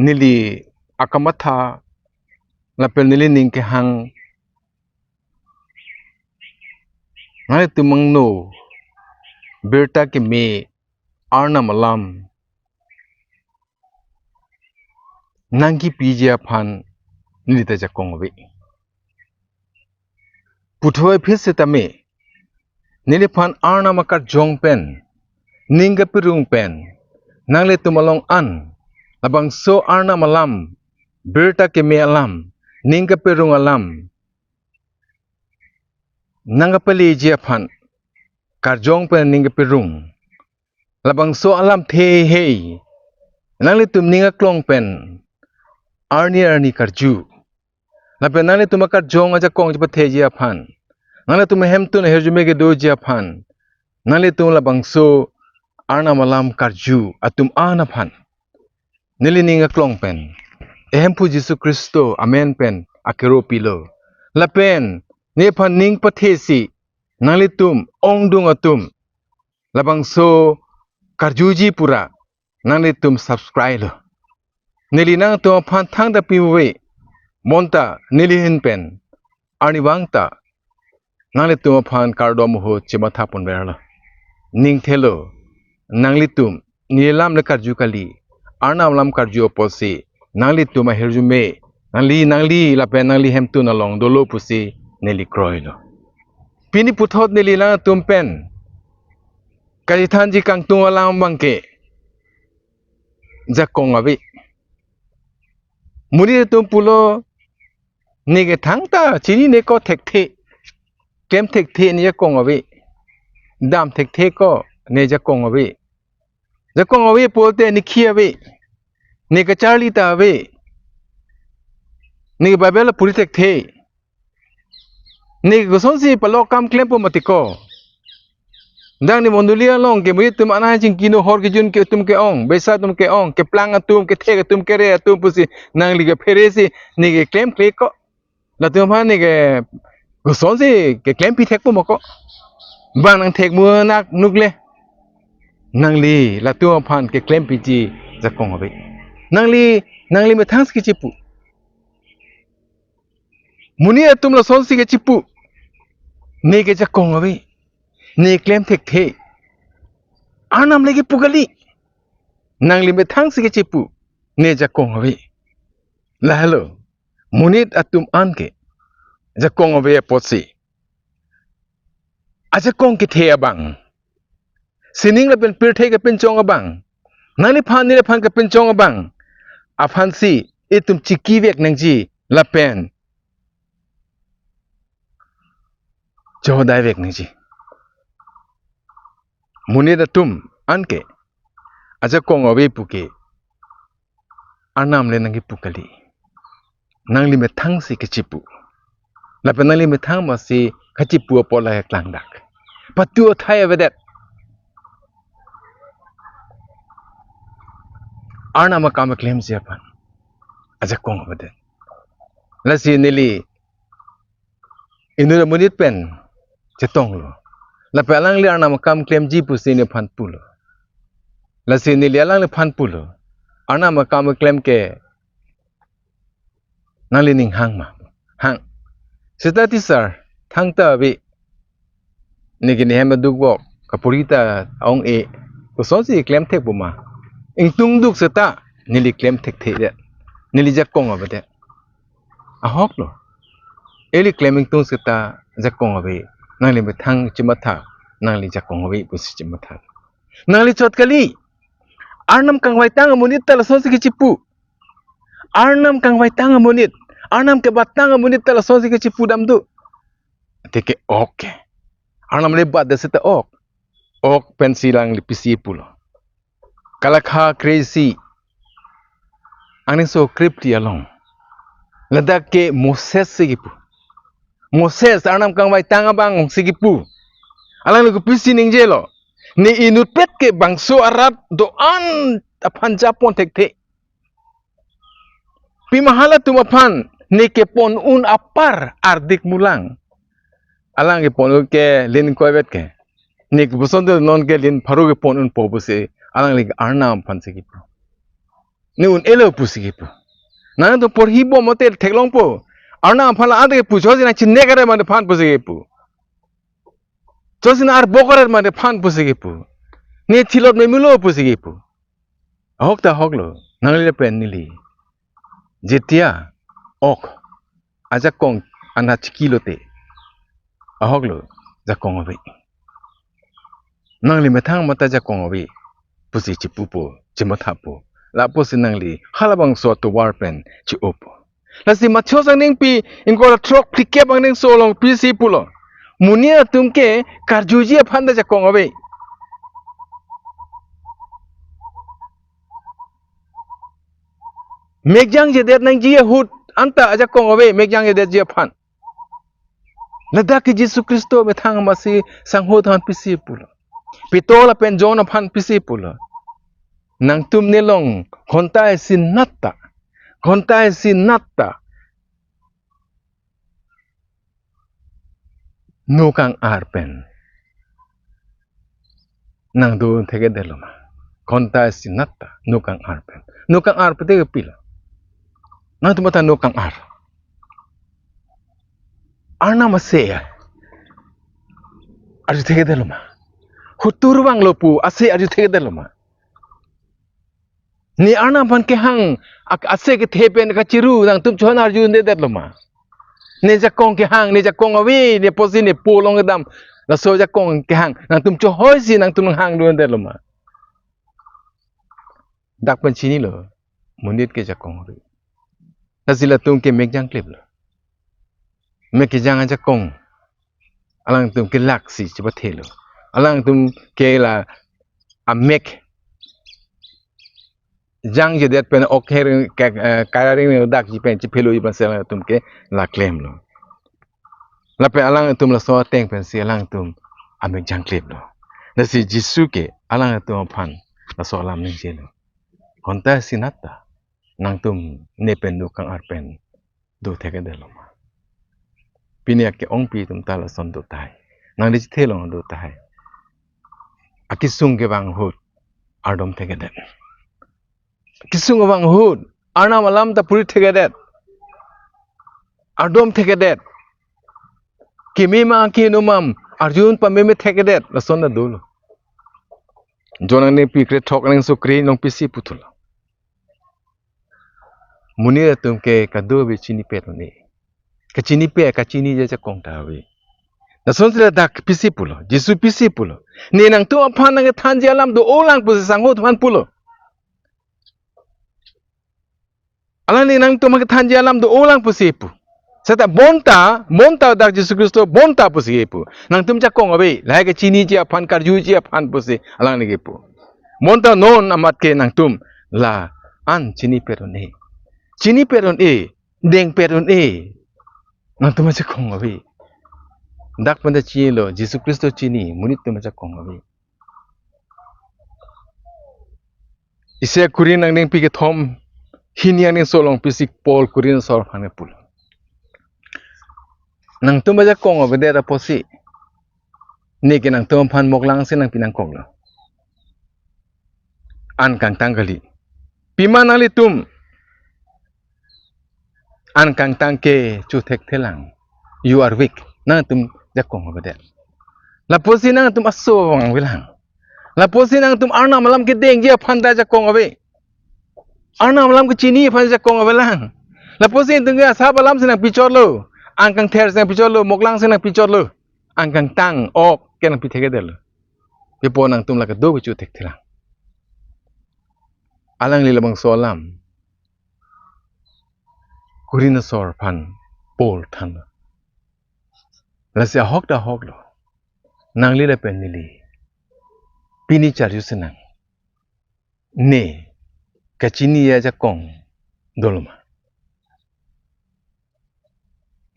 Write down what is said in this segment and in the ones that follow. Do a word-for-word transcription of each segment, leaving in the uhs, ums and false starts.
neli akamatha lapen neli ning kehang, nanglitum angno birta keme Arnam alam nangkipiji aphan neli ta jakong ave. Puthot aphi setame neliphan Arnam akarjong pen, ning kapirung pen, nanglitum along an labangso Arnam alam, birta keme alam, ning kapirung alam nangkapaleji aphan karjong pen ning kapirung. Labangso alamthe hei nanglitum ning aklong pen arni arni karju, lapen nanglitum akarjong ajakong chepatheji aphan, nanglitum ahemtun ahirjume kedoji aphan, nanglitum labangso Arnam alam karju atum an aphan neli ning aklong pen Hemphu Jisu Khristo amen pen akero pilo. Lapen nephan ning pathesi nanglitum ongdung atum labangso karjuji pura nanglitum subscribe lo. Neli nangtum aphan thangta pimuve, bonta neli ahin pen arnivang ta nanglitum aphan kardom ahut chematha ponverlo. Ning thelo, nanglitum neli alam le karju kali, Arnam alam karju apotsi nanglitum ahirjume, nangli nangli lapen nangli hemtun along dolo pusi neli kroilo. Pini puthot neli nangtum pen kachethanji kangtung alam abangke jakong ave. Monit atum pulo, ne ke thangta chinine ko thekthe, klem thekthe ne jakong ave, dam thekthe ko ne jakong ave. Jakong ave pulote ne khi ave, ne kacharli ta ave, ne Bible puri thekthe, ne kosonsi palok kam klempo mati ko. Dak ne mondoli along ke monit atum anai chingkino hor kejun ke atum ke-ong, besa atum ke-ong, keplang atum, kethek atum, kere atum pusi nangli ke pheresi ne ke klemkle ko. Latum aphan ne ke kosonsi keklem pithekpo ma ko. Bang nangthek munak nukle. Nangli latum aphan keklem piji jakong ave. Nangli, nangli methang si kechipu. Monit atum lasonsi kechipu. Ne ke jakong ave. Ne klem thekthe. Arnam le kipu kali. Nangli methang si kechipu. Ne jakong ave. Lahelo. Monit atum an ke jakong ave apotsi, ajakong kethe abang, sining lapen pirthe kepinchong abang, nangliphan neliphan kepinchong abang aphansi itum chikivek nangji lapen chohodai vek nangji. Monit atum an ke ajakong ave pu ke Arnam le nangkipu kali. Nangli methang si kechipu. Lapen nangli methang masi kechipu apot la klangdak. Patu athai avedet. Arnam akam klemji aphan ajakong avedet. Lasi neli inut amonit pen chetonglo. Lapen alangli Arnam akam klemji pusi neliphan pulo. Lasi neli alangliphan pulo, Arnam akam klem ke nangli ning hang ma? Hang. Seta tisar, thangta ave, ne ke nehem aduk bok, kapuri ta ong-e, kosonsi klem thekpo ma? Ingtungduk seta neli klem thekthedet. Neli jakong avedet. Ahoklo. Ili klem ingtung seta jakong ave. Nangli methang chematha, nangli jakong ave pusi chematha. Nangli chot kali. Arnam kangvaitang amonit ta lasonsi kechipu. Arnam kangvaitang amonit, Arnam kebattang amonit ta lasonsi kechipu dam do. Athe ke ok ke. Arnam le batdet seta ok. Ok pensi alangli pisi pulo. Kalakha kre-isi aningso krepli along, ladak ke Moses si kipu. Moses, Arnam kangvaitang abang si kipu. Alangli kopisi ningjelo, ne inutpet ke bangso arat do-an aphan japon thekthe. Pima halatum aphan ne kepon un apar ardik mulang. Alang kepon un ke lin koivet ke. Ne ke puson do non ke lin pharo kepon unpo pusi alangli Arnam aphansi kipu. Ne un-elo pusi kipu. Nangtum porhi bom mate theklongpo. Arnam aphan la-an ke pu, chotsi nang chine karet mate phan pusi kipu. Chotsi nang arbok karet mate phan pusi kipu. Ne thilot memulo pusi kipu. Ahok ta ahoklo, nangli lapen neli. Jetia ok ajakong anat chiki lote, ahoklo, jakong ave. Nangli methang mata jakong ave pusi chipupo, chimathapo. Lapusi nangli halabangso atovar pen chi-opo. Lasi Mathaios angdengpi ingkoi ra throk phlikep angdengso along pisi pulo. Monit atum ke karjuji aphan ta jakong ave. Mek jangjedet nangji ahut anta ajakong ave, mek jangjedetji aphan. Ladak ke Jisu Khristo methang amatsi sanghot aphan pisi pulo. Peter lapen John aphan pisi pulo. Nangtum nelong ghonta isi nat ta, ghonta isi nat ta no kang-ar pen nangdun thekthedetlo ma? Ghonta isi nat ta no kang-ar pen. No kang-ar pute ke pilo? Nangtum mata no kang-ar. Arnam ase arju thekthedetlo ma? Hutur vanglo pu ase arju thekthedetlo ma? Ne Arnam aphan kehang ak-, ase kethe pen kachiru nangtum chon arju-un-edetlo ma? Ne jakong kehang, ne jakong ave, ne pusi ne po along kedam, laso jakong kehang nangtum chohoisi nangtum hangdun-edetlo ma? Dak pen chinilo, monit ke jakong ave. Lasi latum ke mek jangkleplo. Mek kejang ajakong alangtum ke laksi chipathelo. Alangtum ke la amek jangjedet pen ok her ke, eh, kararing dakji pen chiphelo ji pensi alangtum ke la klemlo. Lapen alangtum laso ateng pensi alangtum amek jangkleplo. Lasi Jisu ke alangtum aphan laso alam ningjelo. Ghonta isi nat ta nangtum ne pen no kang-ar pen do thekthedetlo ma? Pini ake-ongpi atum ta lason do tahai. Nangli chethe long do tahai. Akesung kevang ahut ardom thekthedet. Kesung kevang ahut Arnam alam ta puri thekthedet. Ardom thekthedet. Keme ma keheno ma arju-un pameme thekthedet. Lason ta dolo. John angdengpi kre throk angdengso kre-ino along pisi puthulo. Monit atum ke kadokave chinipet un-e. Kachinipet, kachiniji ajakong ta ave. Lasonsi ladak pisi pulo, Jisu pisi pulo. Ne nangtum aphan nangkethanji alam do-olang pusi sanghot aphan pulo. Alangli nangtum aphan kethanji alam do-olang pusi pu. Seta bonta, bonta dak Jisu Khristo bonta pusi pu. Nangtum jakong ave, lahai kachiniji aphan, karjuji aphan pusi alangli kipu. Bonta non amat ke nangtum la-an chinipet un-e. Chinipet un-e, dengpet un-e. Nangtum ajakong ave. Dak pen ta chinilo, Jisu Khristo chini, monit atum ajakong ave. Isi Korinth angdengpi kethom hini angdengso along pisi Paul Korinth asor aphan pulo. Nangtum ajakong avedet apotsi, ne ke nangtum aphan moklang si nangpi nangkoklo. An kangtang kali. Pima nanglitum an kangtang ke chothekthelang. You are weak. Nangtum jakong avedet. Lapusi nangtum aso vang avelang. Lapusi nangtum Arnam alam kedengji aphan ta jakong ave. Arnam alam kechini aphan jakong avelang. Lapusi nangtum ke asap alam si nangpichotlo. An kangther si nangpichotlo. Moklang si nangpichotlo. An kangtang ok ke nangpi thekthedetlo. Pipo nangtum la kedo kechothekthelang. Alangli labangso alam Korinth asor aphan Paul thanlo. Lasi ahok ta ahoklo. Nangli lapen neli pini charju sinang. Ne kachiniji ajakong dolo ma?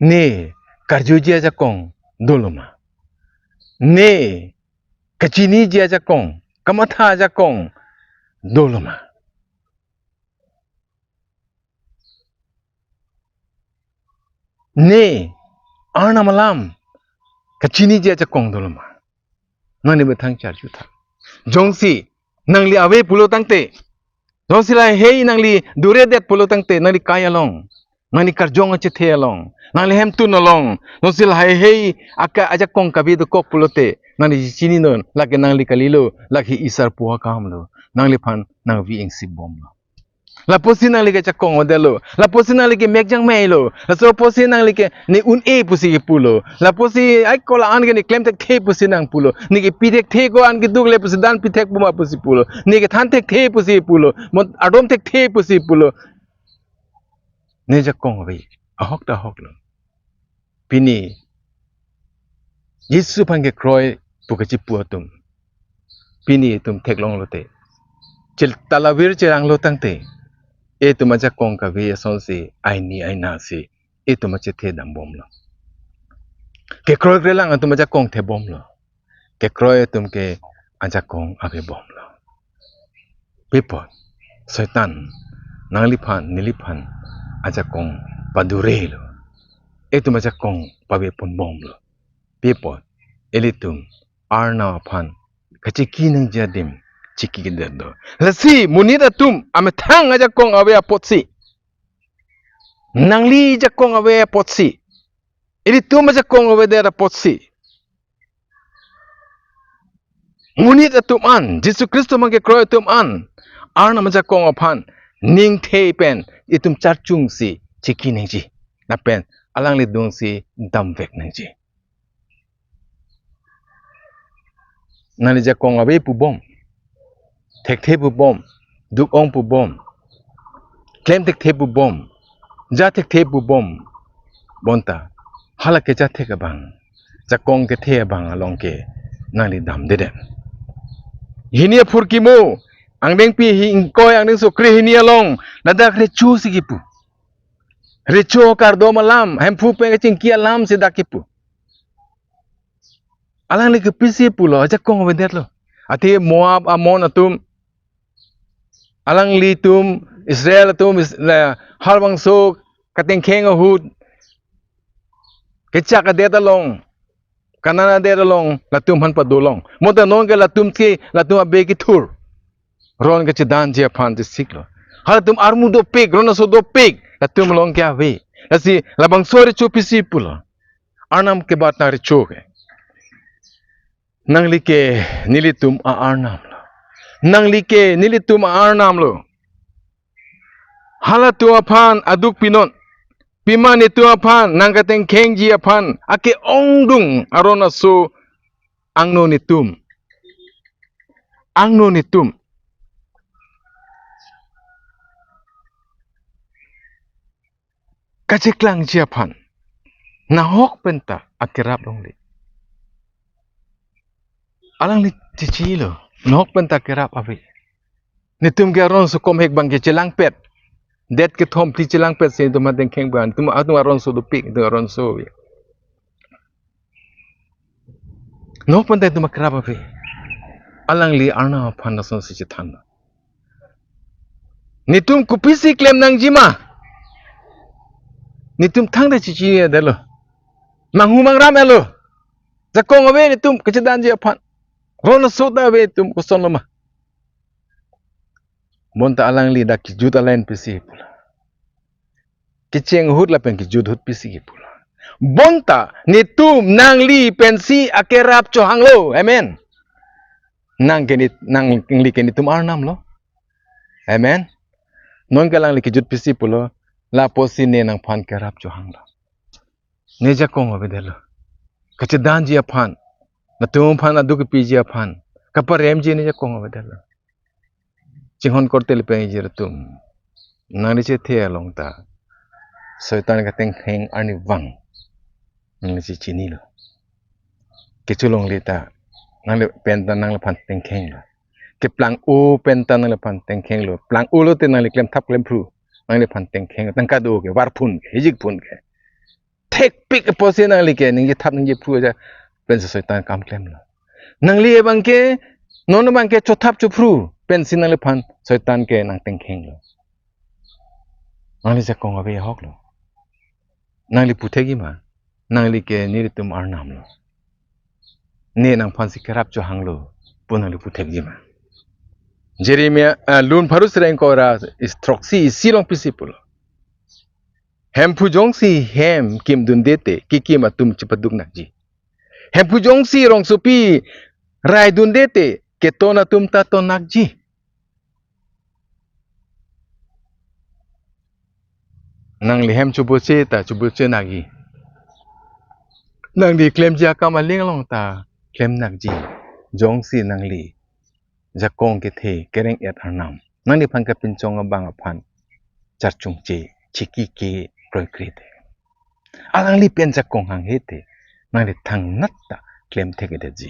Ne karjuji ajakong dolo ma? Ne kachiniji ajakong, kamatha ajakong dolo ma? Ne Arnam alam kachiniji ajakong dolo ma? Nangli methang charju tha. Jongsi nangli ave pulo tangte, Jongsi lahei nangli duredet pulo tangte, nangli kai along, nangli karjong achethe along, nangli hemtun along, jongsi lahei aka ajakong kave dokok pulote, nangli chininon, lake nangli kalilo, lake isarpo akamlo, nangliphan nangvi ingsip bomlo. Lapusi nangli ke ajakong avedetlo, lapusi nangli ke mek jangmeilo, laso pusi nangli ke ne un-e pusi kepulo, lapusi ai ko la-an ke ne klem thekthe pusi nangpulo, ne kepi thekthe ko an keduk le pusi dan pi thek puma pusi pulo, ne kethan thekthe pusi pulo, mo ardom thekthe pusi pulo. Ne ajakong ave, ahok ta ahoklo. Pini Jisu aphan kekroi pu kachipu atum, pini itum theklonglote, chil talavir chiranglo tangte, itum ajakong kave asonsi aini ainasi itum achethe dambomlo. Kekroi krelang atum ajakong thebomlo. Kekroi atum ke ajakong avebomlo. Pi apot? Soitan nangliphan neliphan ajakong padurelo. Itum ajakong paveponbomlo. Pi apot? Ilitum Arnam aphan kachiki nangji adim chikidetlo. Lasi monit atum amethang ajakong ave apotsi, nangli ajakong ave apotsi, ilitum ajakong avedet apotsi, monit atum an, Jisu Khristo aphan kekroi atum an, Arnam ajakong aphan ningthe pen itum charchungsi chiki nangji, lapen alangli adungsi damvek nangji. Nangli ajakong ave pubom, thekthe pubom, duk-ong pubom, klem thekthe pubom, ja thekthe pubom, bonta hala keja thek abang, jakong kethe abang along ke nangli damdedet. Hini aphurkimo, angdengpi hi ingkoi angdengso kre hini along ladak recho si kipu. Recho kardom alam, Hemphu pen kachingki alamsi dak kipu. Alangli kopisi pulo, ajakong avedetlo. Athe Moab, Ammon atum, alanglitum, Israel atum, Is-, la, halabangso katengkheng ahut kechak adet along, Kanan adet along latum aphan padolong. Mo ta non ke latum ke, latum abe kethur, ron kachedanji aphan chesiklo. Halatum armu dopik, ron aso dopik, latum along ke ave. Lasi labangso recho pisi pulo. Arnam kebat nangrecho ke. Nangli ke nelitum a-Arnamlo. Nangli ke nelitum a-Arnamlo. Halatum aphan aduk pinon. Pima netum aphan nangkatengkhengji aphan ake-ongdung aron aso angno netum. Angno netum kacheklangji aphan nahok penta akerap longle. Alangli chichilo, nahok penta kerap ave. Netum ke aron aso komhek abang ke chelangpet. Det kethom phli chelangpet si netum atengkheng abang, netum, atum aron aso dopik, netum aron aso ave. Nahok penta netum akerap ave. Alangli Arnam aphan lasonsi chethan. Netum kopisi klem nangjima? Netum thangta chichinidetlo. Manghu mangram-etlo. Jakong ave netum kachedanji aphan. Ron aso ta ave netum, kosonloma? Bonta alangli dak kejut alain pisi pulo. Kecheng ahut lapen kejut ahut pisi kipulo. Bonta netum nangli pensi akerap chohanglo. Amen. Nang ke ne, nangli ke netum Arnamlo. Amen. Non ke alangli kejut pisi pulo, lapusi ne nangphan kerap chohanglo. Ne jakong avedetlo. Kachedanji aphan, latum aphan aduk kepiji aphan, kaparemji ne jakong avedetlo. Chinghon korte lapen ejir atum, nangli chethe along ta Soitan katengkheng arnivang nangli chichinilo. Kecho longle ta nangli penta nangliphan tengkhenglo. Keplang-o penta nangliphan tengkhenglo. Plang-o lote nangli klemthap klemphru, nangliphan tengkheng, tangka do ke, varphun ke, hijikphun ke. Thekpik apotsi nangli ke ningje thap ningje phru aja pensi Soitan kam klemlo. Nangli abang ke, non abang ke chothap chophru pensi nangliphan Soitan ke nangtengkhenglo. Nangli jakong ave ahoklo. Nangli puthekjima? Nangli ke nelitum Arnamlo. Ne nangphansi kerap chohanglo pu nangli puthekjima? Jeremia, ah, Lun pharo sirkep ingkoi ra throksi isi along pisi pulo. Hemphu jongsi hem kimdunde te, kekim atum chepaduk nakji. Hemphu jongsi rongsopi raidunde te, keton atum ta ton nakji. Nangli hem choboche ta choboche nakji. Nangli klemji akam aling along ta klem nakji. Jongsi nangli jakong kethe kereng-et arnam nangliphan kapinchong abang aphan charchungche, chikike, kroikre te, alangli pen jakong hanghe te, nangli thangnat ta klem thekdetji.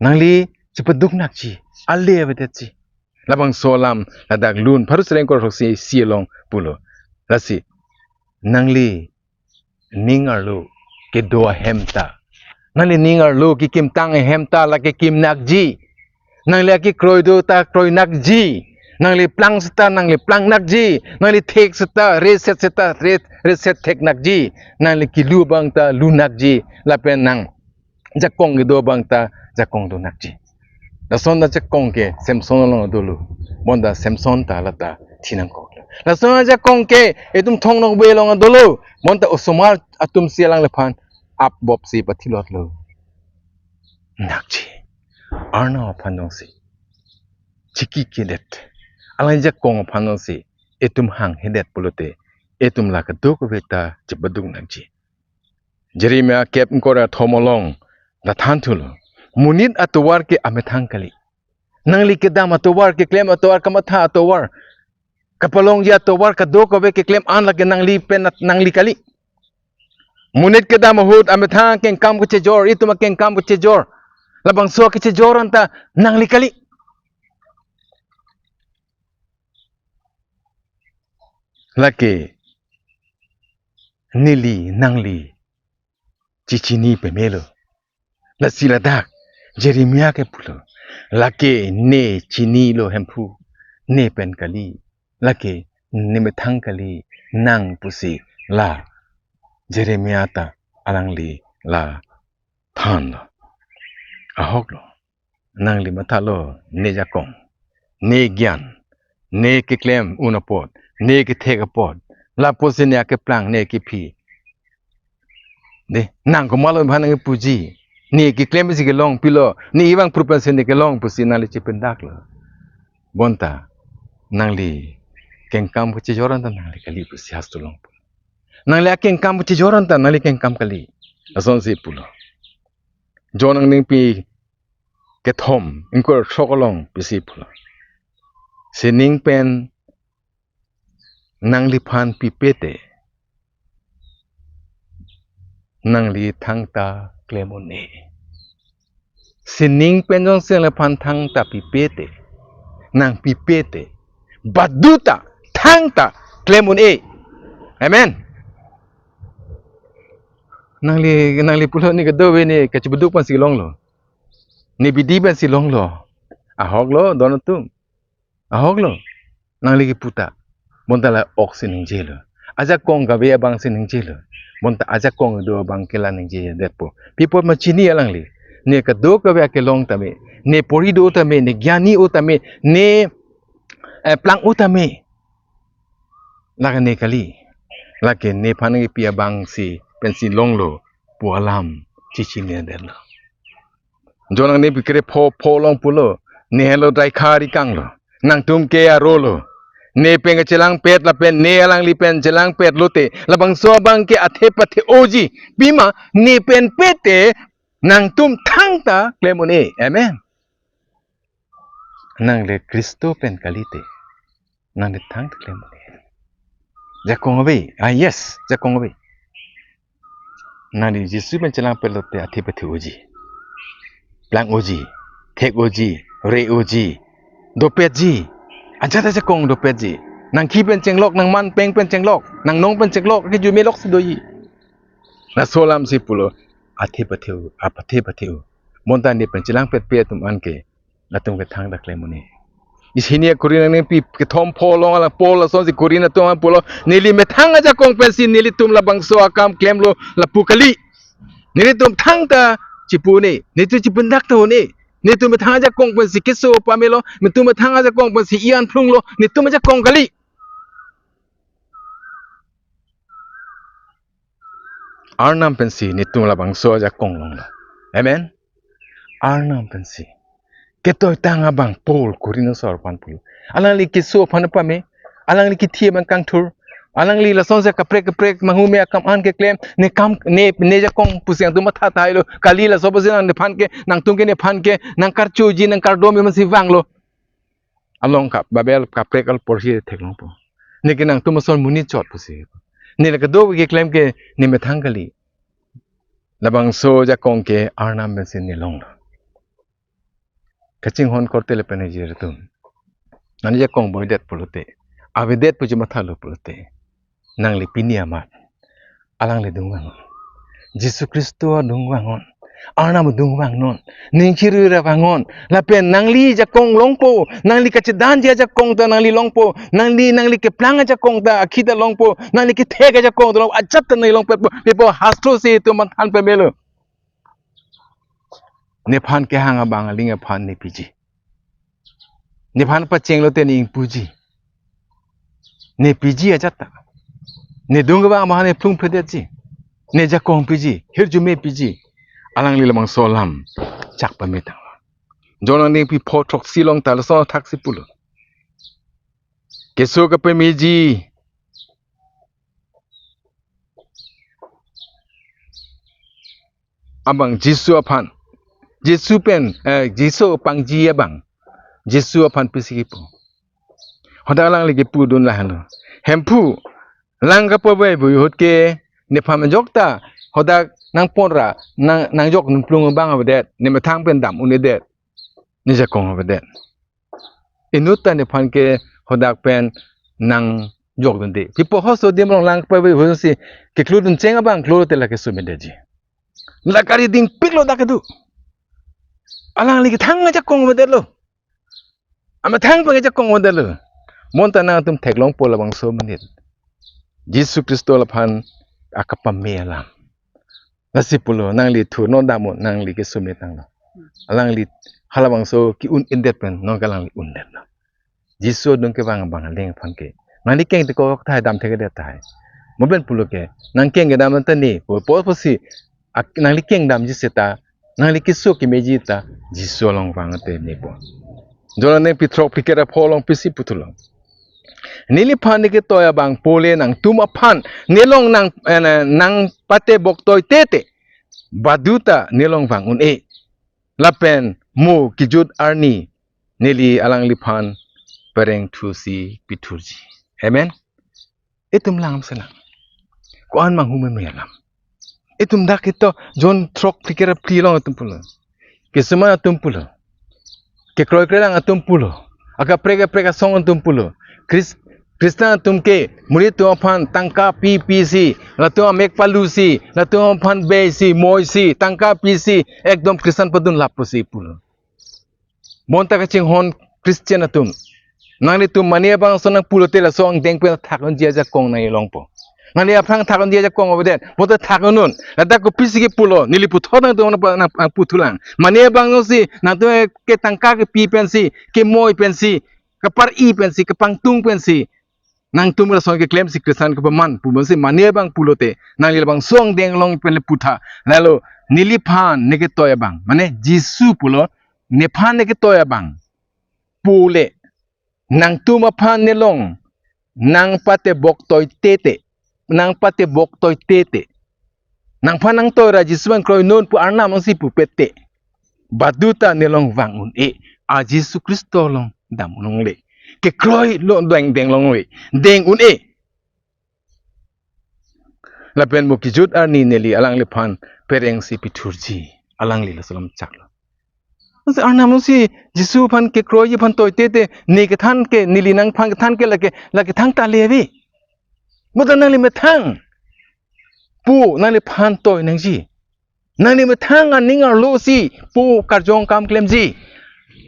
Nangli chepaduk nakji, ale avedetji. Labangso alam ladak Lun pharo sirkep ingkoi ra throksi isi along pulo. Lasi nangli ning arlo kedo ahem ta, nangli ning arlo kekimtang ahem ta la kekim nakji. Nangli akekroi do ta kroi nakji. Nangli plang seta nangli plang nakji. Nangli thek seta, reset seta re, reset thek nakji. Nangli kelu abang ta lu nakji. Lapen nang jakong kedo abang ta jakong do nakji. Lason ta jakong ke Samson along dolo. Bonta Samson ta lata thi nangkoklo. Lason ta jakong ke itum thong nokbe along dolo. Bonta osomar atum si alangliphan apbop si pathilotlo. Nakji. Arnam aphan jongsi chikikedet, alang jakong aphan jongsi itum hanghedet pulote, itum la kadokave ta chepaduk nakji. Jeremia kep ingkoi ra thom along ta thanthulo. Monit atovar ke amethang kali. Nangli kedam atovar, keklem atovar, kamatha atovar, kapalongji atovar kadokave keklem an lake nangli pen nangli kali. Monit kedam ahut amethang akengkam kechejor, itum akengkam kechejor, labangso kechejor anta nangli kali. Lake neli nangli chechini pemelo. Lasi ladak Jeremia ke pulo, lake ne chinilo Hemphu, ne pen kali, lake ne methang kali nang pusi la Jeremia ta alangli la thanlo. Ahoklo, nangli mathalo, ne jakong, ne gyan, ne keklem un apot, ne kethek apot, lapusi ne akeplang, ne kephi. De, nang komatlo aphan nangpuji. Ne keklem si kelong pilo, ne ivang prupen si ne kelong pusi nangli chependaklo. Bonta nangli kengkam kechejor anta nangli kali pusi hastro along pulo. Nangli akengkam kechejor anta nangli kengkam kali. Lasonsi pulo. John angningpi kethom ingkoi ra throk along pisi pulo. Sining pen nangliphan pipe te, nangli thangta klem un-e. Sining pen jongsi nangliphan thangta pipe te, nang pipe te, badu ta thangta klem un-e. Amen. Nangli, nangli pulo ne kadokave ne kachibuduk pensi longlo. Ne bidi pensi longlo. Ahoklo, don atum. Ahoklo. Nangli kepu ta. Bonta la ok si ningjelo. Ajakong kave abang si ningjelo. Bonta ajakong do abang ke la ningjedetpo. Pi apot ma chini alangli. Ne kadokave akelong tame, ne pori do tame, ne gyani o tame, ne, eh, plang o tame, lake ne kali. Lake nephan kepi abang si pensi longlo pu alam chechinidetlo. John angningpi kre pho pho along pulo, ne helo daikhar ikanglo, nangtum ke arolo. Ne pen kachelangpet lapen ne alangli pen chelangpet lote, labangso abang ke athe pathe oji. Pima ne pen pe te, nangtum thangta klem un-e. Amen. Nangli Khristo pen kali te, nangli thangta klem un-e. Jakong ave. Ah, yes, jakong ave. Nangli Jisu pen chelangpet lote athe pathe oji. Plang oji, thek oji, re oji, dopetji. Ajat ajakong dopetji. Nangkhi pen chenglok, nangman peng pen chenglok, nangnong pen chenglok, ke jumelok si doji. Laso alam si pulo, athe pathe o, apathe pathe o. Bonta ne pen chelangpetpe atum an ke, latum ke thangta klem un-e. Isi hini Korinth angningpi kethom pho along alang Paul lasonsi Korinth atum aphan pulo, neli methang ajakong pensi nelitum labangso akam klemlo lapu kali. Nelitum thangta chipu un-e, nelitum chipendak ta un-e. Netum methang ajakong pensi keso pamelo, netum methang ajakong pensi ian phlunglo, netum ajakong kali. Arnam pensi netum labangso ajakong longlo. Amen. Arnam pensi. Ketoitang abang Paul Korinth asor aphan pulo. Alangli keso aphan pame. Alangli kethe abang kangthur. Alangli lasonsi kaprek kaprek manghume akam an keklem. Ne kam ne ne jakong pusi nangtum matha tahai lo. Kali laso pusi nang nephan ke, nangtum ke nephan ke, nang karchoji nang kardom emansi vanglo. Along ka Babel kaprek al porhi theklongpo. Ne ke nangtum ason monit chot pusi. Ne le kedo keklem ke ne methang kali. Labangso jakong ke Arnam pensi ne longlo. Kachinghon korte lapen ajir atum. Nangli jakong boidet pulote, avedet pu chemathalo pulote, nangli pini amat alangli adung vangon. Jisu Khristo adung vangon. Arnam adung vangnon. Ning chirura vangon. Lapen nangli jakong longpo. Nangli kachedanji ajakong ta nangli longpo. Nangli, nangli keplang ajakong ta akhi ta longpo. Nangli kethek ajakong ta long ajat ta nangli longpo. Pipo hastro si itum manthan pamelo. Nephan kehang abang aling aphan ne piji. Nephan pachenglo te ne ingpuji. Ne piji ajat ta. Ne dung abang abang ne phlung phedetji. Ne jakong piji, hirjume piji. Alangli labangso alam chak pametang. John angdengpi pho throksi along ta laso thaksi pulo. Keso kapameji abang Jisu aphan. Jisu pen, eh, Jisu pangji abang. Jisu aphan pisi kipu. Hadak alangli kipudun lahenlo. Hemphu, lang kapavai pu ahut ke nephan ajok ta hadak nangponra, nang, nangjok nangphlung abang avedet, ne methang pen dam un-edet. Ne jakong avedet. Inut ta nephan ke hadak pen nangjokdunde. Pipo hoso adim along lang kapavai ahut si keklo duncheng abang klo te lake sumedetji. La kari dingpiklo dak kedo. Alangli kethang ajakong avedetlo. Amethang pen ajakong avedetlo. Bonta nangtum theklongpo labangso amonit. Jisu Khristo laphan akapame alam. Lasi pulo, nangli thurno damnon, nangli keso metanglo. Alangli halabangso ke-un-edet pen nonke alangli undetlo. Jisu adung kevang abang aling aphan ke, nangli keng te kok thai dam thekthedet tahai. Mo pen pulo ke, nang keng kedam ta ne, po po pusi, ak-, nangli keng damji seta, nangli keso kemeji ta, Jisu along vang te nepo. John angdengpi throk phlikep ra pho along pisi puthulo. Neliphan ne ketoi abang pule nangtum aphan, nelong nang, eh, nangpatebok toitete, baduta nelong vang un-e. Lapen mo kejut arni neli alangliphan pereng thusi pithurji. Amen. Itum langdam senang. Ko-an manghumeme alam. Itum dak ito John throk phlikep ra phli along itum pulo. Keseman atum pulo. Kekroi krelang atum pulo. Akaprek kaprek asong atum pulo. Chris-, Christian atum ke, monit atum aphan tangka pi pisi, latum amek palusi, latum aphan beisi, moisi, tangka pisi, ekdom Christian padun lapusi pulo. Bonta kachinghon Christian atum. Nanglitum mane abang ason nangpulote laso angdeng pen thak-unji ajakong nangli longpo. Nangli aphrang thak-unji ajakong avedet. Bonta thak-un-un. Ladak kopisi kepulo. Neli puthot nangtum nang, nang, nangputhulang. Mane abang ason si nangtum ke tangka kepi pensi, kemoi pensi, kapar-i pensi, kapangtung pensi. Nangtum lason keklemsi Christian kepaman pu pensi mane abang pulote. Nangli labangso angdeng along pen le putha. Lalo neliphan ne ketoi abang. Mane Jisu pulo, nephan ne ketoi abang pule, nangtum aphan nelong nangpatebok toitete, nangpatebok toitete. Nangphan nangtoira Jisu abang kroinon pu Arnam ason si pupete, baduta nelong vang un-e, a Jisu Khristo along dam un longle. Kekroi lo deng deng longle, deng un-e. Lapen mo kejut arni neli alangliphan perengsi pithurji, alangli laso alam chaklo. Lasi Arnam ason si Jisu aphan kekroiji aphan toitete, ne kethan ke, neli nangphan kethan ke lake, lake thangta le ave. Bonta nangli methang pu nangliphan toi nangji. Nangli methang aning arlo si pu karjong kam klemji.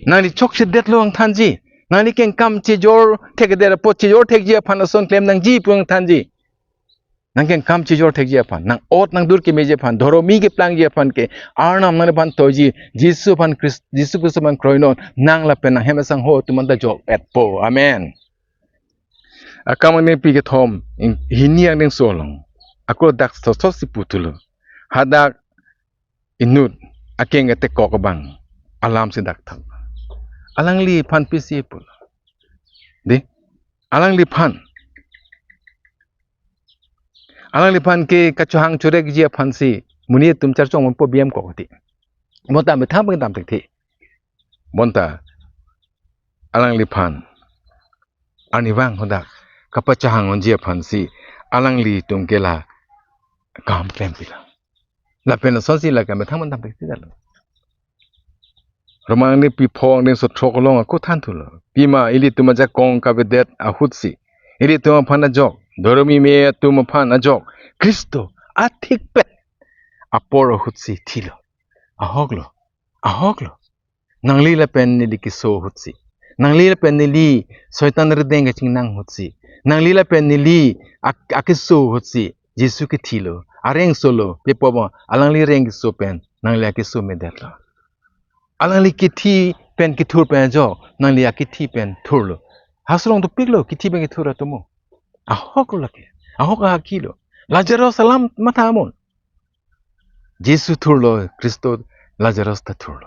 Nangli chokchedetlo angthanji. Nangli kengkam chejor thekthedet apot chejor thekji aphan ason klem nangji pu angthanji. nangkengkam chijor thekji aphan, nang-ot nangdur kemeji aphan, dhoromi keplangji aphan ke Arnam nangliphan toji, Jisu aphan Christ, Jisu Khristo aphan kroinon, nang lapen nanghem asangho atum anta jok-etpo. Amen. Akam angdengpi kethom, in-, hini angdengso along, ako dak sosot si puthulo. Hadak inut akeng ketekok abang alam si dak thang. Alangliphan pisi pulo. Dei, alangliphan. Alangliphan ke kachohang chorekji aphansi monit atum charchong ponpo B M kok ti. Bonta methang pangdam thekthe. Bonta alangliphan arnivang hadak kapachahang unji aphansi alanglitum ke la kam klempilo. Lapen asonsi la kamethang pangdam thekthe detlo. Roman angdengpi pho angdengso throk along ako thanthulo. Pima ilitum ajakong kavedet ahutsi, ilitum aphan ajok, dhoromi me atum aphan ajok, Khristo athikpet apor ahutsi thilo. Ahoklo, ahoklo. Nangli lapen neli keso ahutsi, nangli lapen neli Soitan rideng kachingnang ahutsi, nangli lapen neli ak-, akeso ahutsi Jisu kethilo, areng solo, pepo bo, alangli reng keso pen nangli akeso medetlo. Alangli kethi pen kethur pen ajok nangli akethi pen thurlo. Halaso along dopiklo, kethi pen kethur atomo. Ahoklo lake. Ahok ahakilo. Lazarus alam matha amun. Jisu thurlo, Khristo Lazarus ta thurlo.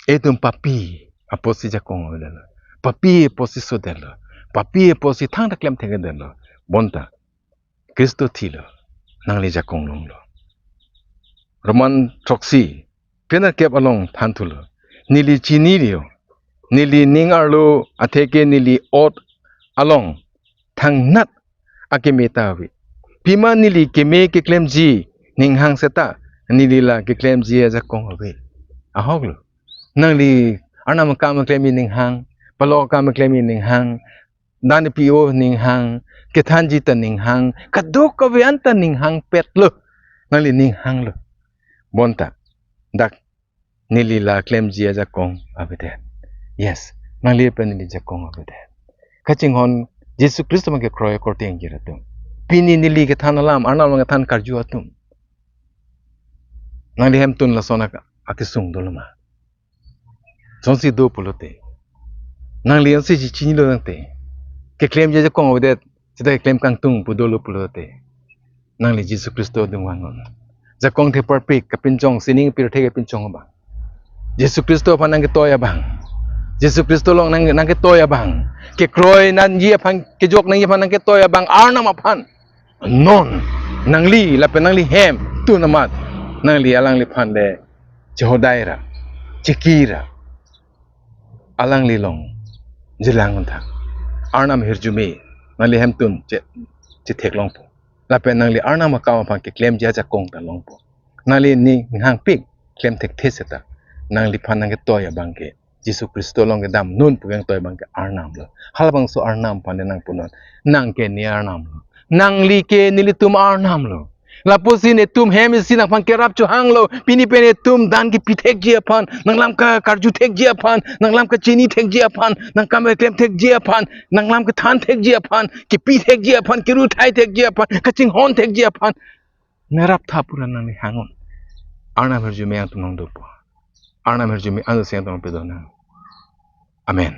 Itum papi apotsi jakong avedetlo. Papi apotsi sodetlo. Papi apotsi thangta klem thekdetlo. Bonta Khristo thilo, nangli jakong longlo. Roman throksi, krenerkep along thanthulo. Neli chinilo, neli ning arlo atheke neli ot along thangnat akeme ta ave. Pima neli keme keklemji ninghang seta, neli la keklemji ajakong ave. Ahoklo. Nangli Arnam akam keklemji ninghang, palo akam keklemji ninghang, dan pi-o ninghang, kethanji ta ninghang, kadokave anta ninghangpetlo. Nangli ninghanglo. Bonta, dak neli la keklemji ajakong avedet. Yes, nangli pen neli jakong avedet. Kachinghon Jisu Khristo abang kekroi akorte ingjir atum. Pini neli kethan alam, Arnam abang kethan karju atum. Nangli hemtun lason ak-, akesung doloma. Sonsi do pulote, nangli ansi chinilo tangte, keklemji ajakong avedet, seta keklem kangtung pu dolo pulote, nangli Jisu Khristo adung vangnon. Jakong theparpik kapinchong, sining pirthe kapinchong abang, Jisu Khristo aphan nangketoi abang, Jisu Khristo along nang, nangketoi abang, kekroi nangji aphan, kejok nangji aphan nangketoi abang, Arnam aphan non nangli lapen nangli hemtun amat nangli alangliphan le chehodai ra, chiki ra, alangli along jilang untha. Arnam ahirjume nangli hemtun che, chethek longpo. Lapen nangli Arnam akam aphan keklemji ajakong ta longpo. Nangli ninghangpik klem thekthe seta, nangliphan nangketoi abang ke Jisu Khristo along kedam non pu kangtoi abang ke Arnam lo. Halabangso Arnam aphan le nangpunon, nang ke ne Arnam lo, nangli ke nelitum Arnam lo. Lapusi netum hem isi nangphan kerap chohanglo. Pini pen netum dan kepi thekji aphan, nanglam kakarju thekji aphan, nanglam kachini thekji aphan, nangkam keklem thekji aphan, nanglam kethan thekji aphan, kepi thekji aphan, keruthai thekji aphan, kachinghon thekji aphan, nerap tha pu ra nangli hangon. Arnam ahirjume nangtum along dopo. Arnam ahirjume ansi nangtum along pedonang. Amen.